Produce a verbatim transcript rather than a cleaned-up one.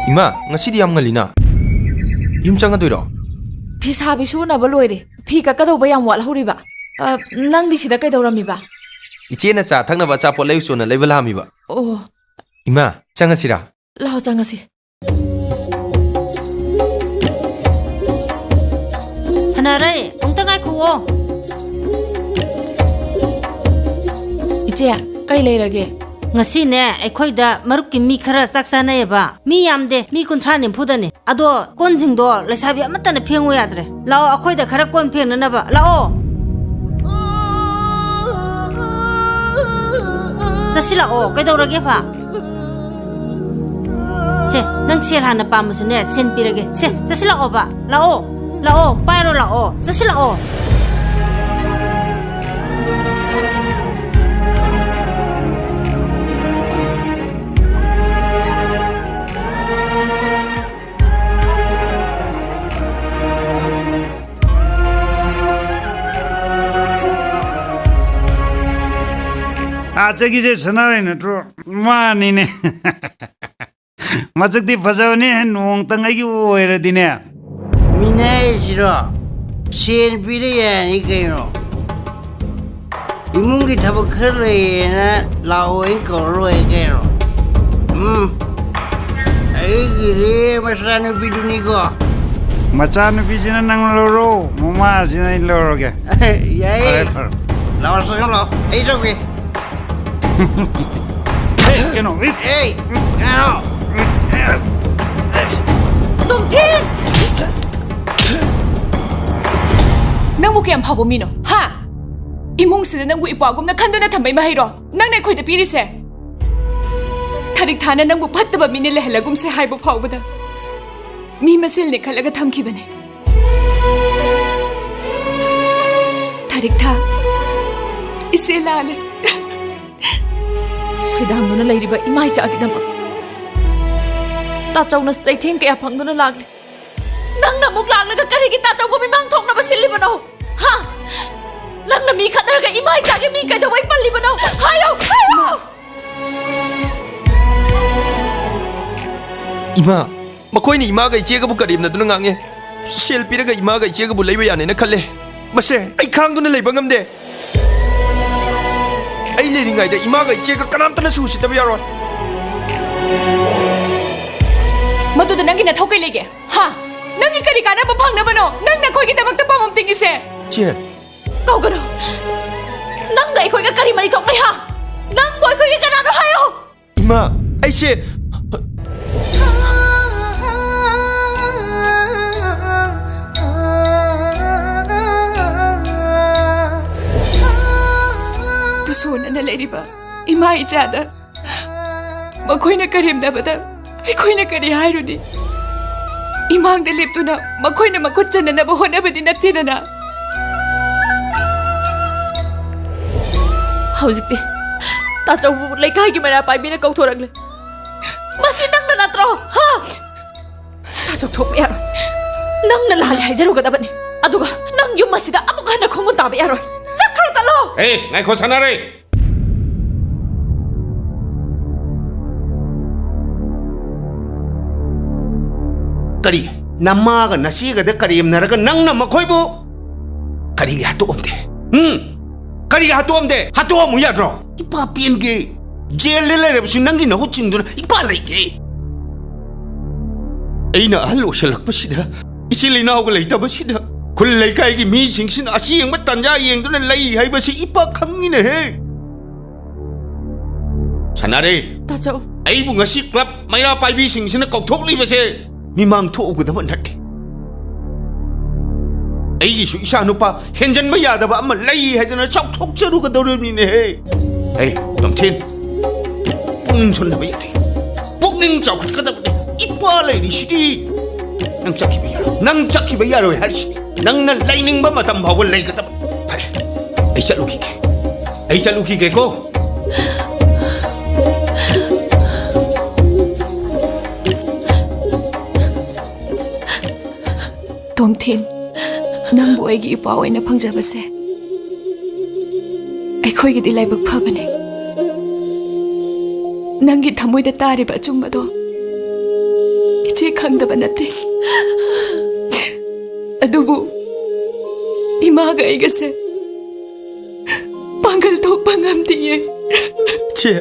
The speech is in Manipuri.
ꯏꯃꯥ, ꯉꯁꯤꯗꯤ ꯌꯥꯝ ꯉꯜꯂꯤꯅ꯫ ꯌꯨꯝ ꯆꯪꯉꯗꯣꯏꯔꯣ? ꯐꯤ ꯁꯥꯕꯤ ꯁꯨꯅꯕ ꯂꯣꯏꯔꯦ꯫ ꯐꯤ ꯀꯛꯀꯗꯧꯕ ꯌꯥꯝ ꯋꯥꯠꯍꯧꯔꯤꯕ꯫ ꯑ, ꯅꯪꯗꯤ ꯁꯤꯗ ꯀꯩꯗꯧꯔꯝꯃꯤꯕ? ꯏꯆꯦꯅ ꯆꯥ ꯊꯛꯅꯕ ꯑꯆꯥꯄꯣꯠ ꯂꯩꯔꯨꯆꯣꯅ ꯂꯩꯕ ꯂꯥꯛꯑꯝꯃꯤꯕ꯫ ꯑꯣ꯫ ꯏꯃꯥ, ꯆꯪꯉꯁꯤꯔꯥ? ꯂꯥꯛꯑꯣ, ꯆꯪꯉꯁꯤ꯫ ꯁꯅꯥꯔꯩ, ꯑꯃꯨꯛꯇ ꯉꯥꯏꯈꯨꯑꯣ꯫ ꯏꯆꯦ, ꯀꯩ ꯂꯩꯔꯒꯦ? ꯉꯁꯤꯅꯦ, ꯑꯩꯈꯣꯏꯗ ꯃꯔꯨꯞꯀꯤ ꯃꯤ ꯈꯔ ꯆꯥꯛ ꯆꯥꯅꯩꯌꯦꯕ꯫ ꯃꯤ ꯌꯥꯝꯗꯦ, ꯃꯤ ꯀꯨꯟꯊ꯭ꯔꯥ ꯅꯤꯐꯨꯗꯅꯤ꯫ ꯑꯗꯣ ꯀꯣꯟꯁꯤꯡꯗꯣ ꯂꯩꯁꯥꯕꯤ ꯑꯃꯠꯇꯅ ꯐꯦꯡꯉꯨ ꯌꯥꯗ꯭ꯔꯦ꯫ ꯂꯥꯛꯑꯣ, ꯑꯩꯈꯣꯏꯗ ꯈꯔ ꯀꯣꯟ ꯐꯦꯡꯅꯅꯕ꯫ ꯂꯥꯛꯑꯣ꯫ ꯆꯠꯁꯤꯜꯂꯛꯑꯣ, ꯀꯩꯗꯧꯔꯒꯦ ꯐꯥ? ꯁꯦ, ꯅꯪ ꯁꯦꯜ ꯍꯥꯟꯅ ꯄꯥꯝꯃꯁꯨꯅꯦ, ꯁꯦꯜ ꯄꯤꯔꯒꯦ꯫ ꯁꯦ, ꯆꯠꯁꯤꯜꯂꯛꯑꯣꯕ꯫ ꯂꯥꯛꯑꯣ, ꯂꯥꯛꯑꯣ, ꯄꯥꯏꯔꯣ ꯂꯥꯛꯑꯣ, ꯆꯠꯁꯤꯜꯂꯛꯑꯣ꯫ ꯑꯥ, ꯆꯠꯈꯤꯁꯦ ꯁꯅꯥꯔꯩ ꯅꯠꯇ꯭ꯔꯣ? ꯃꯥꯅꯤꯅꯦ꯫ ꯃꯁꯛꯇꯤ ꯐꯖꯕꯅꯦ, ꯅꯣꯡꯇꯪ ꯑꯩꯒꯤ ꯑꯣꯏꯔꯗꯤꯅꯦ꯫ ꯃꯤꯅꯦ ꯍꯥꯏꯁꯤꯔꯣ? ꯁꯦꯟ ꯄꯤꯔ ꯌꯥꯅꯤ ꯀꯩꯅꯣ꯫ ꯏꯃꯨꯡꯒꯤ ꯊꯕꯛ ꯈꯔ ꯂꯩꯌꯦꯅ ꯂꯥꯛꯑꯣ, ꯑꯩꯅ ꯀꯧꯔ ꯂꯣꯏꯔꯦ ꯀꯩꯅꯣ꯫ ꯎꯝ꯫ ꯑꯩꯒꯤꯗꯤ ꯃꯆꯥꯅꯨꯄꯤꯗꯨꯅꯤꯀꯣ꯫ ꯃꯆꯥꯅꯨꯄꯤꯁꯤꯅ ꯅꯪ ꯂꯧꯔꯣ, ꯃꯃꯥꯁꯤꯅ ꯑꯩ ꯂꯧꯔꯒꯦ꯫ ꯌꯥꯏꯌꯦ꯫ ꯐꯔꯦ, ꯐꯔꯦ꯫ ꯂꯥꯛꯑꯣ, ꯆꯪꯉꯛꯑꯣ, ꯂꯥꯛꯑꯣ꯫ ꯑꯩ ꯇꯧꯒꯦ꯫ ꯍꯦ, ꯀꯩꯅꯣ? ꯏ- ꯑꯦ, ꯀꯩꯅꯣ? ꯇꯣꯝꯊꯤꯟ! ꯅꯪꯕꯨ ꯀꯌꯥꯝ ꯐꯕ ꯃꯤꯅꯣ, ꯍꯥ? ꯏꯃꯨꯡꯁꯤꯗ ꯅꯪꯕꯨ ꯏꯄ꯭ꯋꯥꯒꯨꯝꯅ ꯈꯟꯗꯨꯅ ꯊꯝꯕꯩ ꯃꯍꯩꯔꯣ ꯅꯪꯅ ꯑꯩꯈꯣꯏꯗ ꯄꯤꯔꯤꯁꯦ? ꯊꯔꯤꯛ ꯊꯥꯅ ꯅꯪꯕꯨ ꯐꯠꯇꯕ ꯃꯤꯅ ꯂꯩꯍꯜꯂꯒꯨꯝꯁꯦ ꯍꯥꯏꯕ ꯐꯥꯎꯕꯗ ꯃꯤ ꯃꯁꯦꯜꯅꯤ ꯈꯜꯂꯒ ꯊꯝꯈꯤꯕꯅꯦ꯫ ꯊꯔꯤꯛ ꯊꯥ, ꯏꯆꯦ ꯂꯥꯜꯂꯦ꯫ ꯁꯩꯗꯥꯡꯗꯨꯅ ꯂꯩꯔꯤꯕ ꯏꯃꯥ ꯏꯆꯥꯒꯤꯗꯃꯛ ꯇꯥꯆꯧꯅ ꯆꯩꯊꯦꯡ ꯀꯌꯥ ꯐꯪꯗꯨꯅ ꯂꯥꯛꯂꯤ꯫ ꯅꯪꯅ ꯑꯃꯨꯛ ꯂꯥꯛꯂꯒ ꯀꯔꯤꯒꯤ ꯇꯥꯆꯧꯕꯨ ꯃꯤꯃꯥꯡ ꯊꯣꯛꯅꯕ ꯁꯤꯜꯂꯤꯕꯅꯣ? ꯍꯥ? ꯅꯪꯅ ꯃꯤ ꯈꯠꯅꯔꯒ ꯏꯃꯥ ꯏꯆꯥꯒꯤ ꯃꯤ ꯀꯩꯗꯧꯕꯩ ꯄꯜꯂꯤꯕꯅꯣ? ꯍꯥꯏꯌꯨ! ꯍꯥꯏꯌꯨ! ꯏꯃꯥ! ꯏꯃꯥ, ꯃꯈꯣꯏꯅ ꯏꯃꯥꯒ ꯏꯆꯦꯒꯕꯨ ꯀꯔꯦꯝꯅꯗꯨꯅ ꯉꯥꯡꯉꯦ꯫ ꯁꯦꯜ ꯄꯤꯔꯒ ꯏꯃꯥꯒ ꯏꯆꯦꯒꯕꯨ ꯂꯩꯕ ꯌꯥꯅꯦꯅ ꯈꯜꯂꯦ꯫ ꯃꯁꯦ ꯑꯩ ꯈꯥꯡꯗꯨꯅ ꯂꯩꯕ ꯉꯝꯗꯦ꯫ ꯑꯩ ꯂꯩꯔꯤꯉꯩꯗ ꯏꯃꯥꯒ ꯏꯆꯦꯒ ꯀꯅꯥꯝꯇꯅꯁꯨ ꯎꯁꯤꯠꯇꯕ ꯌꯥꯔꯣꯏ꯫ ꯃꯗꯨꯗ ꯅꯪꯒꯤ ꯅꯊꯧ ꯀꯩ ꯂꯩꯒꯦ? ꯍꯥ? ꯅꯪꯒꯤ ꯀꯔꯤ ꯀꯥꯟꯅꯕ ꯐꯪꯅꯕꯅꯣ ꯅꯪꯅ ꯑꯩꯈꯣꯏꯒꯤꯗꯃꯛꯇ ꯄꯥꯃꯝ ꯇꯤꯡꯉꯤꯁꯦ? ꯆꯦ꯫ ꯀꯧꯒꯅꯨ꯫ ꯅꯪꯒ ꯑꯩꯈꯣꯏꯒ ꯀꯔꯤ ꯃꯔꯤ ꯊꯣꯛꯅꯩ, ꯍꯥ? ꯅꯪꯕꯨ ꯑꯩꯈꯣꯏꯒꯤ ꯀꯅꯥꯅꯣ ꯍꯥꯏꯌꯣ꯫ ꯏꯃꯥ, ꯑꯩꯁꯦ꯫ ꯇꯨꯁꯣꯟꯅꯅ ꯂꯩꯔꯤꯕ ꯏꯃꯥ ꯏꯆꯥꯗ ꯃꯈꯣꯏꯅ ꯀꯔꯦꯝꯅꯕꯗ ꯑꯩꯈꯣꯏꯅ ꯀꯔꯤ ꯍꯥꯏꯔꯨꯅꯤ? ꯏꯃꯥꯡꯗ ꯂꯦꯞꯇꯨꯅ ꯃꯈꯣꯏꯅ ꯃꯈꯨꯠ ꯆꯟꯅꯅꯕ ꯍꯣꯠꯅꯕꯗꯤ ꯅꯠꯇꯦꯗꯅ꯫ ꯍꯧꯖꯤꯛꯇꯤ ꯇꯥꯆꯧꯕꯨ ꯂꯩꯀꯥꯏꯒꯤ ꯃꯩꯔꯥ ꯄꯥꯏꯕꯤꯅ ꯀꯧꯊꯣꯔꯛꯂꯦ꯫ ꯃꯁꯤ ꯅꯪꯅ ꯅꯠꯇ꯭ꯔꯣ? ꯍꯥ? ꯇꯥꯆꯧ, ꯊꯣꯛꯄ ꯌꯥꯔꯣꯏ꯫ ꯅꯪꯅ ꯂꯥꯜꯂꯦ ꯍꯥꯏꯖꯔꯨꯒꯗꯕꯅꯤ꯫ ꯑꯗꯨꯒ ꯅꯪ ꯌꯨꯝ ꯑꯁꯤꯗ ꯑꯃꯨꯛ ꯍꯟꯅ ꯈꯣꯡꯒꯨꯟ ꯇꯥꯕ ꯌꯥꯔꯣꯏ꯫ ꯆꯠꯈ꯭ꯔꯣ, ꯆꯠꯂꯣ꯫ ꯑꯦ, ꯉꯥꯏꯈꯣ, ꯁꯥꯟꯅꯔꯩ꯫ ꯀꯔꯤ? ꯅꯃꯥꯒ ꯅꯆꯦꯒꯗ ꯀꯔꯦꯝꯅꯔꯒ ꯅꯪꯅ ꯃꯈꯣꯏꯕꯨ ꯀꯔꯤꯒꯤ ꯍꯥꯠꯇꯣꯛꯑꯝꯗꯦ? ꯎꯝ? ꯀꯔꯤꯒꯤ ꯍꯥꯠꯇꯣꯛꯑꯝꯗꯦ? ꯍꯥꯠꯇꯣꯛꯑꯝꯃꯨ ꯌꯥꯗ꯭ꯔꯣ? ꯏꯄꯥ ꯄꯦꯟꯒꯦ꯫ ꯖꯦꯜꯗ ꯂꯩꯔꯕꯁꯨ ꯅꯪꯒꯤ ꯅꯍꯨꯠ ꯆꯤꯡꯗꯨꯅ ꯏꯄꯥ ꯂꯩꯒꯦ꯫ ꯑꯩꯅ ꯑꯍꯜ ꯑꯣꯏꯁꯜꯂꯛꯄꯁꯤꯗ, ꯏꯆꯤꯜ ꯏꯅꯥꯎꯒ ꯂꯩꯇꯕꯁꯤꯗ, ꯈꯨꯜ ꯂꯩꯀꯥꯏꯒꯤ ꯃꯤꯁꯤꯡꯁꯤꯅ ꯑꯁꯦꯡꯕ ꯇꯟꯖꯥ ꯌꯦꯡꯗꯨꯅ ꯂꯩ ꯍꯥꯏꯕꯁꯤ ꯏꯄꯥ ꯈꯪꯉꯤꯅꯦꯍꯦ꯫ ꯁꯥꯟꯅꯔꯦ꯫ ꯇꯥꯆꯧ꯫ ꯑꯩꯕꯨ ꯉꯁꯤ ꯀ꯭ꯂꯕ ꯃꯩꯔꯥ ꯄꯥꯏꯕꯤꯁꯤꯡꯁꯤꯅ ꯀꯧꯊꯣꯛꯂꯤꯕꯁꯦ ꯃꯤꯃꯥꯡ ꯊꯣꯛꯎꯒꯗꯕ ꯅꯠꯇꯦ꯫ ꯑꯩꯒꯤꯁꯨ ꯏꯆꯥ ꯅꯨꯄꯥ ꯍꯦꯟꯖꯟꯕ ꯌꯥꯗꯕ ꯑꯃ ꯂꯩ ꯍꯥꯏꯗꯅ ꯆꯥꯎꯊꯣꯛꯆꯔꯨꯒꯗꯧꯔꯤꯕꯅꯤꯅꯦꯍꯦ꯫ ꯑꯩ, ꯇꯣꯝꯊꯤꯟ, ꯄꯨꯛꯅꯤꯡ ꯁꯣꯟꯊꯕ ꯌꯥꯗꯦ꯫ ꯄꯨꯛꯅꯤꯡ ꯆꯥꯎꯈꯠꯀꯗꯕꯅꯤ꯫ ꯏꯄꯥ ꯂꯩꯔꯤꯁꯤꯗꯤ꯫ ꯅꯪ ꯆꯠꯈꯤꯕ ꯌꯥꯔꯣꯏ꯫ ꯅꯪ ꯆꯠꯈꯤꯕ ꯌꯥꯔꯣꯏ ꯍꯥꯏꯔꯤꯁꯤꯗꯤ꯫ ꯅꯪꯅ ꯂꯩꯅꯤꯡꯕ ꯃꯇꯝ ꯐꯥꯎꯕ ꯂꯩꯒꯗꯕ꯫ ꯐꯔꯦ, ꯑꯩ ꯆꯠꯂꯨꯈꯤꯒꯦ꯫ ꯑꯩ ꯆꯠꯂꯨꯈꯤꯒꯦꯀꯣ꯫ ꯇꯣꯝꯊꯤꯟ, ꯅꯪꯕꯨ ꯑꯩꯒꯤ ꯏꯄꯥ ꯑꯣꯏꯅ ꯐꯪꯖꯕꯁꯦ ꯑꯩꯈꯣꯏꯒꯤꯗꯤ ꯂꯥꯏꯕꯛ ꯐꯕꯅꯦ꯫ ꯅꯪꯒꯤ ꯊꯃꯣꯏꯗ ꯇꯥꯔꯤꯕ ꯑꯆꯨꯝꯕꯗꯣ ꯏꯆꯦ ꯈꯪꯗꯕ ꯅꯠꯇꯦ꯫ ꯑꯗꯨꯕꯨ ꯏꯃꯥꯒ ꯑꯩꯒꯁꯦ ꯄꯥꯡꯒꯜ ꯊꯣꯛꯄ ꯉꯝꯗꯤꯌꯦ꯫ ꯆꯦ꯫